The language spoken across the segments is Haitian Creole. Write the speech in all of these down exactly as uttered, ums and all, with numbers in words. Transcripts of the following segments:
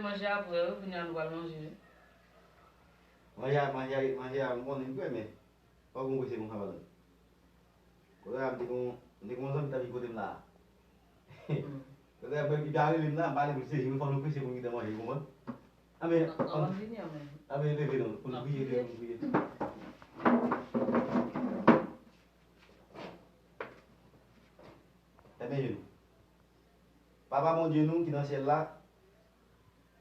Manje apre, wi, kounye a nou pral manje. Manje a, manje a, manje a, m konnen m prè, men fòk mwen prese pou m ka pale. Kote a, m te gen, m te gen yon zanmi k t ap vin kote m la. Kote a, m pa rele m la, m pa ale pou l sezi, men fòk nou prese pou nou gentan manje, ou konprann? Anben, ann vini, anben. Anben, leve non, pou nou priye, leve pou nou priye. Fèmen je nou. Papa Bondye nou ki nan syèl la,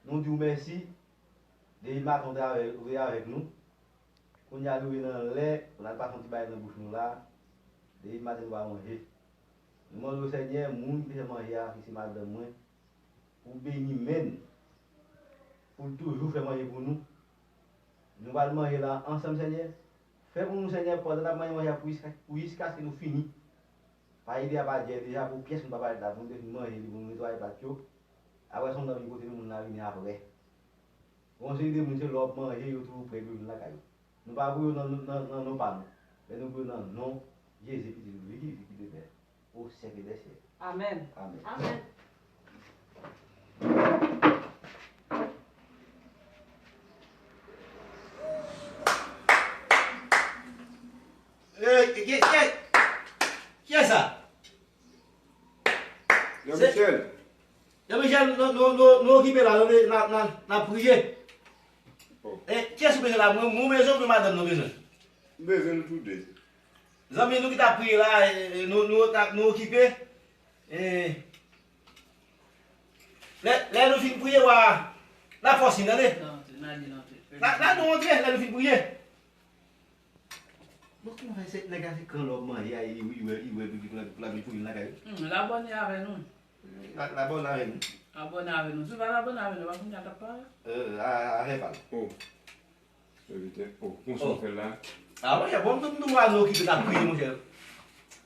nou di w mèsi. Depi maten w te avè-, ou te avèk nou. Kounye a nou rive nan lè pou n al pase yon ti bagay nan bouch nou la. Depi maten nou pa manje. Nou mande w, Senyè, moun ki te fè manje a, ki se madanm mwen, pou w beni men l, pou l toujou fè manje pou nou. Nou pral manje la ansanm, Senyè. Fè pou nou, Senyè, pandan n ap manje manje a pou jiska, pou jiskaske nou fini. Pa ede a pa djè deja pou pyès moun pa parèt la, pou nou te fin manje li, pou nou netwaye plat yo. Apre sa, moun nan vin kote nou, moun nan vini apre. Gon seri de moun, se lè w ap manje, yo toujou prè pou yo vin lakay ou. Nou pa priye w nan, nan, nan non pa nou, men nou priye w nan non Jezi, Pitit ou, ki viv, ki viv etènèl, o syèk dè syèk. Amèn. Amèn. Amèn. Ey, ki, ki, kiyès sa? Jean Michel. Jean Michel, nou, nou, nou, nou okipe la, nou, n a, n a, n a priye. Oh. E, kiyès ou bezwen la? Mwen, mwen bezwen oubyen madanm nou bezwen? M bezwen nou tou de. Zanmi nou ki t ap priye la, e, e, nou, nou, nou okipe. E, lè, lè nou fin priye, w a, n a fòs vin, tande? N a, n a nou antre, lè nou fin priye. Bon, kòman fè se nèg la se kan lè w ap manje a, li, li wè, li wè pou, pou, pou l ap vin pou vin lakay ou? Hmm, l abòne avè nou. L a, l abòne avè nou. Abòne avè nou. Si w pa t abòne avè nou, w ap vin la t ap pale. Euh, a, a, avè pa l. Oh. Evite. Oh, konsa w fè la. Ah, monchè, bon, m tou, m tou wè nou okipe n ap priye, monchè.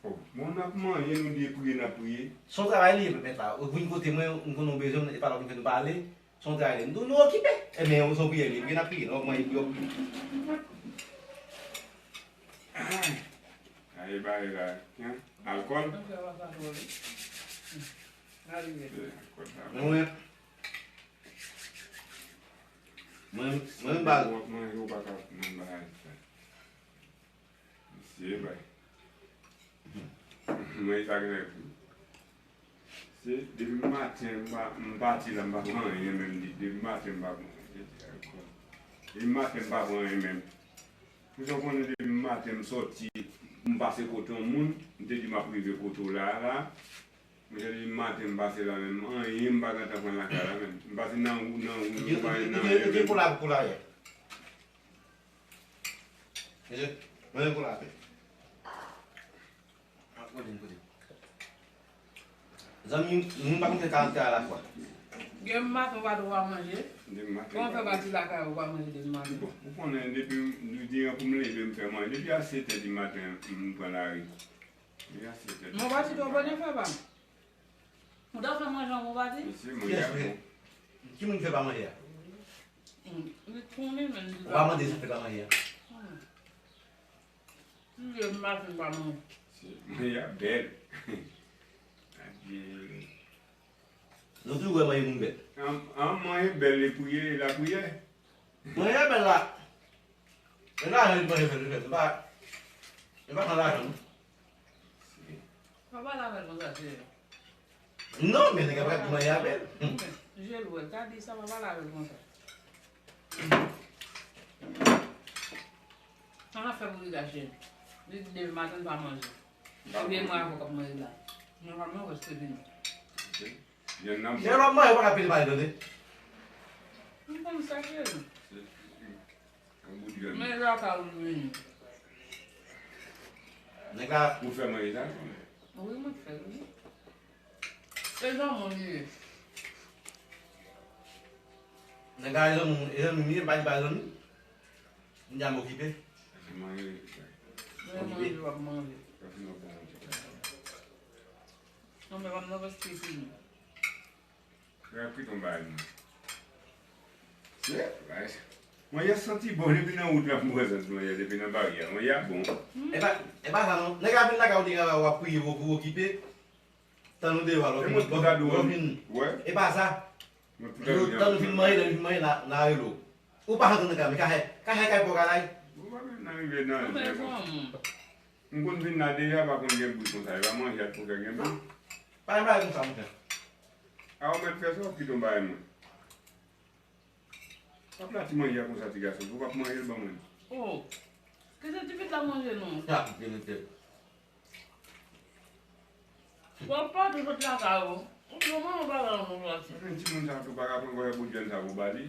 Oh, bon, n ap manje, nou de priye, n ap priye. Se yon travay li ye, mèt la. Ou vin kote mwen, m konnen w bezwen m, e pa la pou m fè nou pale. Se yon travay li ye. Nou, nou okipe. Ebyen, se yon priyè li ye. Priyè n ap priye. Nou ap manje pou yo priye. Ay, bagay la. Hein? Alkòl? Alkòl la. Mwen, mwen, mwen, m pa. Mwen, mwen, yo pa ka nan bagay sa. Mesye, bay. Mwen, sa gen pou. Se depi maten, m pa, m pati la, m pa pran anyen menm. Depi maten, m pa pran anyen. Depi maten, m pa pran anyen menm. Pou sa w konnen, depi maten, m sòti, m pase kote yon moun, m te di m ap rive kote w la, la. Mwen, depi maten, m pase la menm, anyen, m pa gentan pran lakay la menm. M pase nan wou, nan wou, m pa nan anyen menm. Mesye, mwen pou la pe. Ap manje m kote. Zanmi, moun pa konn fè karant kay alafwa. Gen maten w pa twò manje. Kòman fè pati lakay ou pa manje depi maten? Bon, ou konnen depi m, depi pou m leve m fè manje. Depi a sèt è di maten m pran lari. Depi a sèt è. Mon pati twò bonè fè pa m. Ou ta fè manje an bon pati? Mesye, manje a bon. Ki moun ki fè pa manje a? Hmm, li konnen menm li pa manje. Ou pa mande si l fè pa manje a? Hmm. Li leve maten pa manje. Manje a bèl. Adye. Nou toujou wè manje moun bèl. An, an manje bèl, li priye, lapriyè. Manje bèl la. E lajan li pran, li fè, li fè. Li pa, li pa pran lajan, non. Papa la fè l konsa, se. Non, men nèg ap ap manje avè l. Je l wè, ta di sa, papa la fè l konsa. Sa n ap fè pou li gache. Li di depi maten l pa manje. Ebyen mwen avè w k ap manje la. Nòmalman w reste vini. Vyann nan bon. Lè w ap manje, w pa ka pile pale tande. M konn sa k ye. Men la ka ou vini. Nèg la. Ou fè manje sa? Wi, mwen fè l, wi. Se zanmi w li ye. Nèg la, e zanmi w, e zanmi m li ye, m pa di pa zanmi. M di a m okipe. Manje. Manje, w ap manje. Non, men pa m nan paske fini. Rapid yon bagay mwen. Se, mwen santi bon depi nan wout la pou prezans mwen, depi nan baryè. Mwen ya bon. E pa, e pa sa non. Nèg la vin lakay ou deja w ap priye pou, pou okipe. Tan nou deyò a, lè w vin, lè w vin. E pa sa. Mwen, pou Lè nou, lè nou fin manje, lè nou fin manje, n a, n a rele w. Ou pa antre nan kay, men kay, kay, kay, kay, pòkay la. Ou pa menm nan rive nan. Ou bezwen moun. M konn vin la deja, pa konn gen bri konsa. E pa manje a t pou fè gen bri. Pa gen bagay konsa, monchè. A, ou mèt fè sa, w kite yon bagay mwen. Pa plati manje a konsa, ti gason. Ou p ap manje l ban mwen. Oh. Kite ti pitit la manje non. Sa, kite l. W ap pati sot lakay ou. Ou di w manman pa la nou pati. Men timoun sa tou pa ka pran kòlè bout jèn sa pou ba li.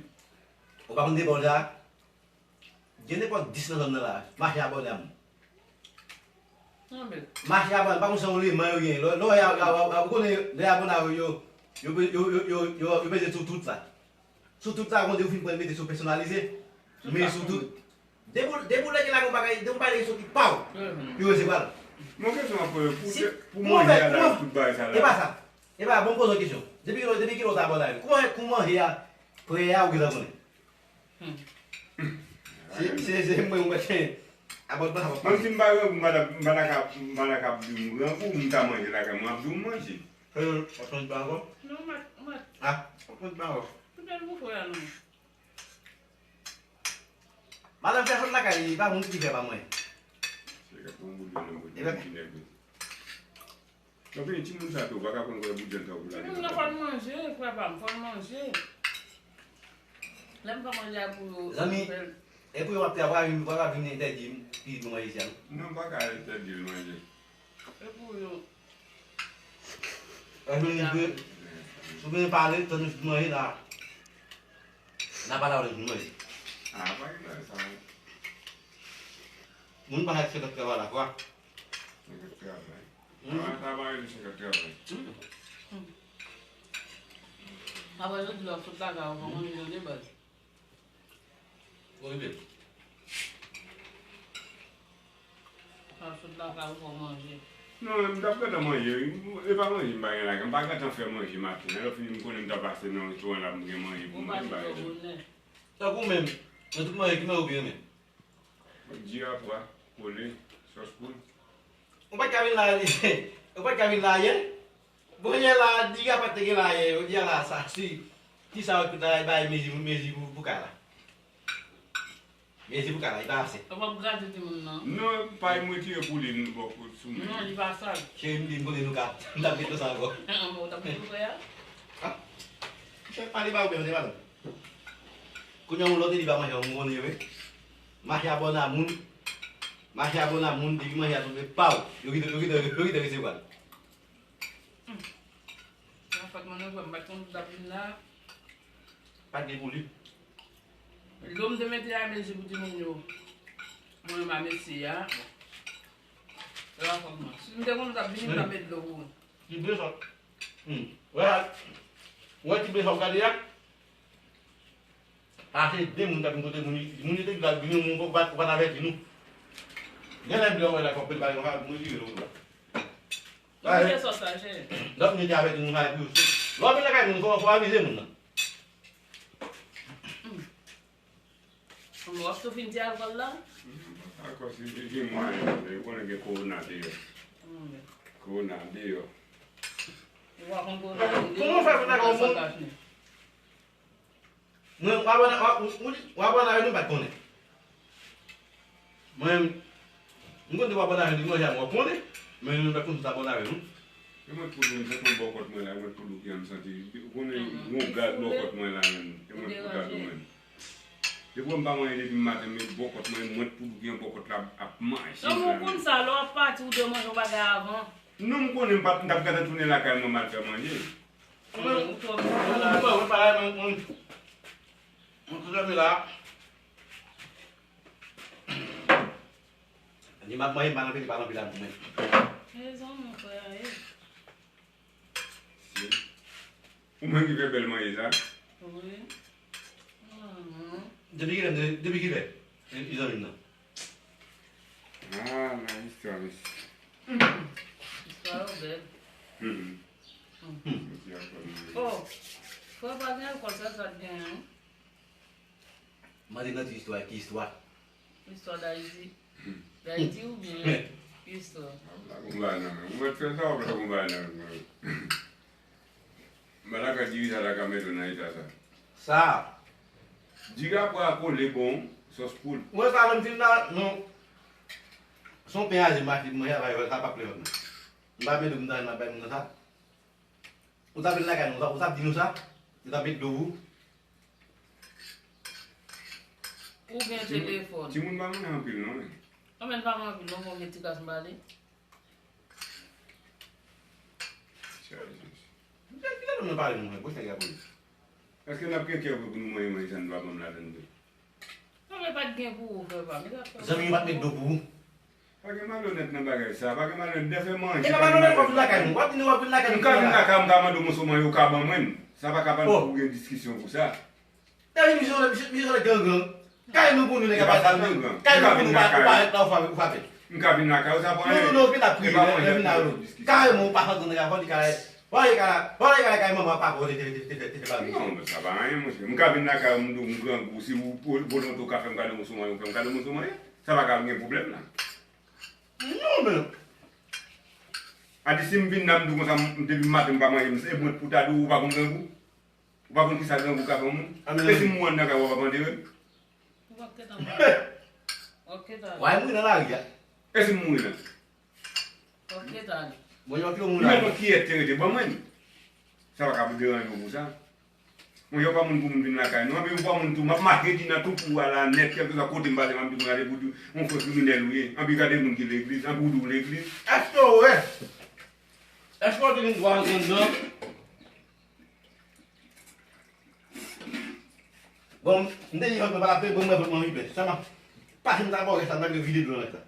Ou pa konn depa w la? Gen nenpòt dis nan zòn nan la. Mache abòne a moun. Mache abòne, pa konn se yon leman yo gen. Lè, lè, ou konnen lè abòne a yo, yo, yo, yo peze sou tout la. Sou tout la, konnen ou fin pran mete sou pèsonalize. Men sou tout. Depi w, depi w lage la gon bagay, depi w pa lage soti pa w. Yo resevwa l. Mwen kesyon an pou, pou, si, pou manje a la, tout bagay sa la. E pa sa. E pa, bon, m poze yon kesyon. Depi kilè, depi kilè w ta abòne a yo? Kouman, kouman manje a, prè a, ou gentan konnen? Se, se, se mwen, mwen, se abòne pa sa. Mwen si m pa grangou, m pa ta, m pa ta ka, m pa ta ka di m grangou, m ta manje lakay mwen, ap di w m manje. Ou ap manje pa ankò? Non, mwen, mwen. Ah, ou ap manje pa ankò? Tout bèl pou frè a non. Madanm fè sot lakay li, pa moun ki fè pa mwen. Se gade yon bout de nan bout de nan ki nève. Donk, e timoun sa tou, pa ka konn wè bout de tan pou la. Timoun nan fò l manje, frè pa m, fò l manje. Lè m fè manje a pou yo. Zanmi, e pou yo ap travay, pa ka vin entèdi m, pitit mwen manje isi a non. Non, pa ka entèdi l manje. E pou yo. Èske nou vle, si w vle pale, tann nou manje la. N a pale avè nou manje. Ah, pa gen bagay sa. Moun pa fè senkant travay la, kwa. Senkant travay. Travay, travay, senkant travay. Apre jodi la, sot la ka, ou pa manje nan de baz. Ou rive. Al sot lakay ou fò manje. Non, m t ap gentan manje. E pa manje m pa gen lakay. M pa gentan fè manje maten an. Lè fini m konnen m t ap pase nan restoran la pou m gen manje pou mwen, m pa gentan. Tankou menm, nan tout manje, ki manje ou pi renmen? Diri a pwa, kole, sòs poul. Ou pa t ka vin la, ou pa t ka vin la yè? Bon, yè la, diri a pa t te gen la yè, jodi a la, sa, si, ki sa yo tout la, e bay mezi, mezi pou, pou kay la. Mezi pou kay la, li pa ase. Ou p ap grate timoun nan. Non, pay mwen tire pou li, nou bò kout sou men. Non, li pa sal. Cheri, m di m konnen nou ka, m t ap mete sa ankò. An, bon, ou t ap mete frè a? Ah. Chèf pale ba ou menm, se madanm. Kounye a, yon lòt li pa manje, ou konnen, wi. Mache abòne a moun. Mache abòne a moun, depi manje a tonbe, paw. Yo kite, yo kite, yo kite resevwa l. Hmm. Sa fèt mwen, non, frè m, m pa t konn ou t ap vin la. Pa t gen pou li. Dlo m te mete a mezi pou timoun yo. Mwen, m a mesi a. Bon. Sa fèt mwen. Si m te konn ou t ap vini, m t ap mete dlo pou ou. Ti ble sa. Hmm. Wè, wè ti ble sa w gade a? Pase de moun k ap vin kote moun, moun yo te di l ap vini, ou pa, ou pa t avèti nou. Gen lè m di w wè la, fòk pil bagay konsa, moun yo di yo la. Ou mete sòs la, cheri. Lòt moun yo te avèti nou, sa pou yo sou. Lè w vin lakay moun, fò, fò w avize moun nan. Bon, w ap tou fin ti alkòl la? Alkòl, si gen mwayen, men ou konnen gen kowona deyò. Kowona deyò. Ou pa konn kowona deyò. Kòman w fè pou ta gen yon moun? Mwen, w abòne, w, w, w, w abòne avè nou, m pa t konnen. Mwen, m konn depi w abòne avè nou, manje a, mwen konnen, men nou pa t konn tout abòne avè nou. E mwen t pou dou, m santi yon bòkòt mwen la, mwen t pou dou ki an m santi. Ou konnen yon gad bòkòt mwen la menm, e mwen t pou gad ou menm. Depi w wè m pa manje depi maten, men bòkòt mwen, mwen t pou dou ki an bòkòt la ap manje. Kòman ou konn sa, lè w ap pati, ou dwe manje yon bagay avan. Non, m konnen m pa t, m t ap gentan tounen lakay mwen, m al fè manje. Mwen, mwen, mwen, mwen, mwen, mwen, mwen, mwen, mwen, mwen, mwen, mwen, Ni m ap manje, m pa nan pile, pa nan pile ak mwen. Rezon, mon frè, e. Si. Ou menm ki fè bèl manje sa? Wi. Mhm. Depi kilè, de-, depi kilè? E, e zanmi m nan. Ah, nan istwa, mesye. Istwa yo bèl. Mhm. Mhm. Mesye, alkòl manje. Oh, frè, pa gen alkòl, sa, sa t genyen, wi. Mande nan ti istwa, ki istwa? Istwa Dayiti. Dayiti oubyen istwa? Ou mèt fè sa, ou mèt fè sa, ou mèt fè sa. Malaka dirijan la ka mete w nan eta sa. Sa. Di rapò a kole bon, sòs poul. Mwen sa menm fin la, non. Se yon pen aze m achte pou manje avè yo, sa pa plen lòt non. M pa mete m nan, m ap bay moun nan sa. Ou t ap vin lakay nou, ou t ap di nou sa? Ou t ap met dlo pou ou? Ou gen telefòn. Timoun pa manje anpil non. Anmè, l pa manje anpil non, bon, gen ti kras m pale. Kilè nou pale nou, gwo chèk la polis. Èske n ap gen kè vre pou nou manje manje sa nou pa ban m ladann vre? Non, men pa t gen pou ou, frè pa m. Zanmi m pa t met dlo pou ou. Pa gen malonèt nan bagay sa, pa gen malonèt. Dèfè manje. E pa malonèt w ap vin lakay nou. W ap vin, w ap vin lakay nou. M ka vin lakay ou, m ka mande w moso manje ou ka ban mwen. Sa pa ka ban pou gen diskisyon pou sa. Dèfè misye, misye, misye gangan. Kay nou pou nou nèg ap pase nou. Kay nou pou nou pa, ou pa ret la ou frape, ou frape. M ka vin lakay ou, sa pa anyen. Non, non, non, vin la priye, vin la. Kareman ou pa santi nèg ap fò li kay. Wale kay, wale kay, kay manman pa ko te te te te te te pa. Non, men sa pa anyen monchè. M ka vin lakay ou, m di w m grangou, si ou volonte ou ka fè m gade moso manje, ou fè m gade moso manje. Sa pa ka gen pwoblèm la. Non, men. A di si m vin la, m di w konsa, m depi maten m pa manje, m se mwen pou ta di w ou pa konn grangou. Ou pa konn kisa grangou ka fè yon moun? E si m mouri anndan kay ou, w ap antere m? Ou ap kite anba. W ap kite ale. Wè mouri nan lari a. E si m mouri la? W ap kite ale. Bon, yo ki moun la. Menm kiyèt te rete ban mwen. Sa pa ka pou deranje w pou sa. Mwen yo pa moun pou moun vin lakay nou. Anpi ou pa moun tou, m ap mache di nan tou pou a la nèt, kèlkeswa kote m pase, m ap di moun ale pou di yon frè kriminèl ou ye. Anpi gade moun ki legliz, anpi ou di w legliz. Èske w wè? Èske w te gen dwa antre anndan? Bon, m te di jòt mwen pa t ap peye, bon, mwen vòt mwen vipè. Sèlman, pase m ta bò rès la, m ta vide dlo nan rès la.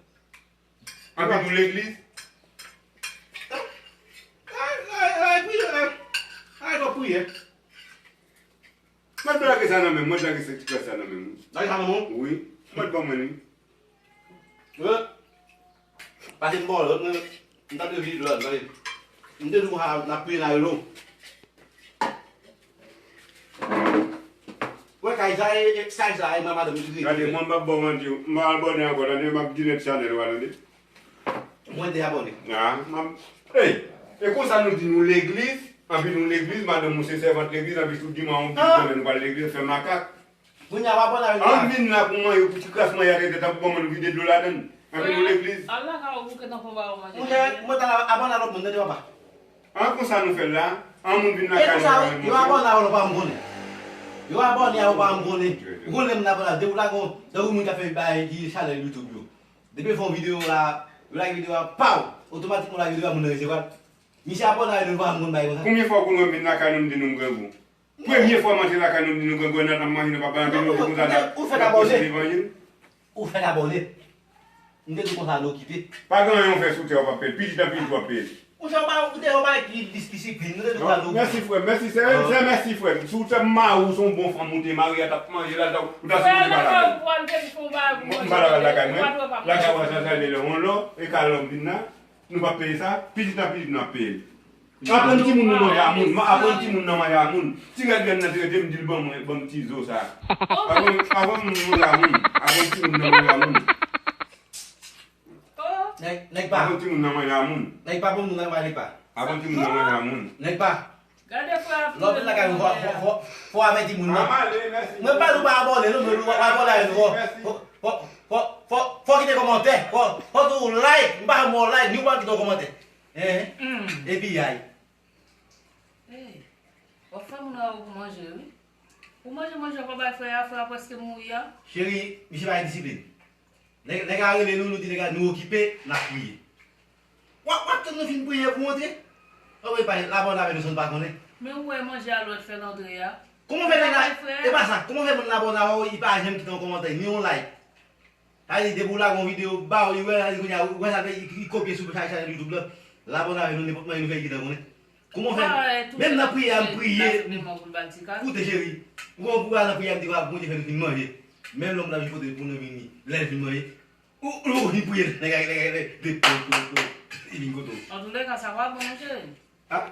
Anpi nou legliz? Ay, ay, ay, priye, ay. Ay, fò priye. Mwen t lage sa nan men m, mwen t lage se ti klas sa nan men m. Lage sa nan men w? Wi. Mwen t ban mwen li. Wi. Pase m bò lòt, mwen, m t ap vide dlo la, m t ap, m te di w konsa n ap priye nan relo. Wè kay sa e, e, kay sa e, mwen madanm ki rete. Gade, mwen m p ap ba w manti, m pa abòne ankò, tande, m ap delete chanèl ou a, tande. Mwen te abòne. Ah, m ap, ey, e konsa nou di nou legliz, anpi nou legliz, madanm ou se sèvant legliz, anpi tout dimanch ou di konnen nou pral legliz, fè makak. Kounye a w abòne avèk nou. An vin la pou manje, pou ti kras manje a te tankou ban mwen nou vide dlo ladann. Anpi nou legliz. Al lakay ou bouke nan konba ou manje. Mwen, mwen ta abòne a lòt moun, tande papa. An konsa nou fè l la, an moun vin lakay nou. E konsa, yo abòne a ou pa m konnen. Yo abòne a ou pa m konnen. Ou konnen moun abòne a, depi w lage yon, tankou moun k ap fè bagay ki chanèl YouTube yo. Depi yo fè yon videyo la, yo lage videyo a, paw, otomatikman lage videyo a, moun nan resevwa l. Misye abòne a nou pa m konn bagay konsa. Konbyen fwa ou konn wè m vin lakay nou m di nou m grangou? Premye fwa m antre lakay nou, m di nou, "Grangoy, n ap manje, nou pa bay anpil, nou di konsa n ap, n ap pouse levanjil." Ou fèk abòne. M te di konsa nou okipe. Pa gen anyen ou fè sou tè, w ap peye l. Pitit an pitit, w ap peye l. Ou fè, ou pa, ou te, ou pa ki dis-, disiplin. Nou te di konsa nou okipe. Mèsi, frè m. Mèsi, se, se mèsi, frè m. Si w te mari, w se yon bon fanm, ou te mari a, t ap manje la, ou ta sou lakay mwen. M pa lakay lakay mwen. Lakay mwen, sa, sa, lè yon lò, e ka lò m vin la. Nou p ap peye sa, pitit an pitit n ap peye. Aprann timoun nou manje a moun, aprann timoun nan manje a moun. Ti rèd grenn nan te rete m di l ban mwen, ban m ti zo sa. Aprann, aprann moun manje a moun, aprann timoun nan manje a moun. Nèg, nèg pa. Aprann timoun nan manje a moun. Nèg pa bon moun nan manje pa. Aprann timoun nan manje a moun. Nèg pa. Gade frè ap touye nou. Lè w vin lakay nou, fò, fò, fò, fò w avèti moun nan. Mwen pa di w pa abòne, non, men w abòne avè nou, fò, fò, fò, fò, fò, fò kite kòmantè, fò, fò tou like, m pa janm wè w like, ni w pa kite yon kòmantè. Hein? Epi yay. Hey, w ap fè moun rawo pou manje, wi. Pou manje, manje, w pa bay frè a, frè a prèske mouri a. Cheri, misye pa gen disiplin. Nèg, nèg la rele nou, nou di nèg la nou okipe, n ap priye. W ap, w ap tann nou fin priye pou w antre? Anmwe pa labòne avè nou san n pa konnen. Men ou wè manje a lòt fè l antre a. Kòman fè nèg la, e pa sa, kòman fè moun labòne avè w, li pa janm kite yon kòmantè, ni yon like? Sa vle di depi w lage yon videyo, ba w, li wè, li kounye a, ou wè sa, li, li kopye sou chanèl YouTube la, labòne avè nou, nenpòt manje nou fè, li gentan konnen. Kòman fè? Menm nan priyè a, m priye. Koute, cheri. Ou konn pou al nan priyè a, m di, "Wa, Bondye fè nou fin manje." Menm lè m nan foto pou nou vini, lè l fin manje. Ou, ou, ou vin priye, nèg, nèg, nèg, nèg, li vin kote w. Antouleka, sa pa bon, non, cheri. Ah,